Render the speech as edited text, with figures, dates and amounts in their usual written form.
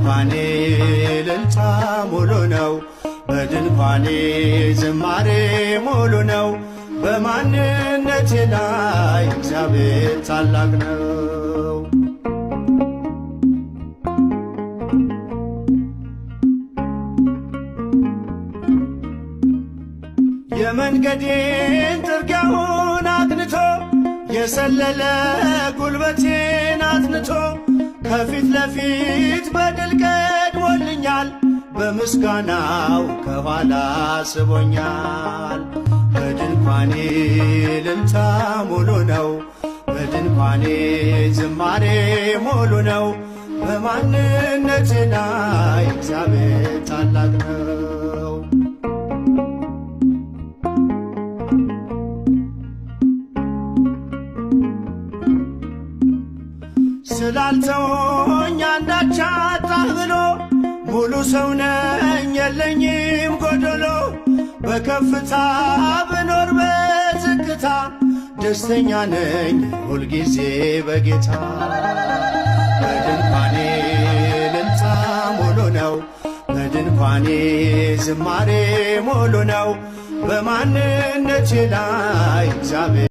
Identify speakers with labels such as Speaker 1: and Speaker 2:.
Speaker 1: በድንኳኔ እልልታ ሙሉ ነው። በድንኳኔ ዝማሬ ሙሉ ነው። በማንነቴ ላይ እግዚአብሔር ታላቅ ነው። የመንገዴን ጥርጊያውን አቅንቶ፣ የሰለለ ጉልበቴን አጽንቶ፣ ከፊት ለፊት በድል ቀድሞልኛል፣ በምስጋናው ከኋላ ስቦኛል። በድንኳኔ እልልታ ሙሉ ነው፣ በድንኳኔ ዝማሬ ሙሉ ነው። በማንነቴ ላይ እግዚአብሔር ታላቅ ነው። ስላልተወኝ አንዳች አጣህ ብሎ፣ ሙሉ ሰው ነኝ የለኝም ጎደሎ። በከፍታ ብኖር በዝቅታ፣ ደስተኛ ነኝ ሁልጊዜ በጌታ። በድንኳኔ እልልታ ሙሉ ነው፣ በድንኳኔ ዝማሬ ሙሉ ነው። በማንነቴ ላይ እግዚአብሔር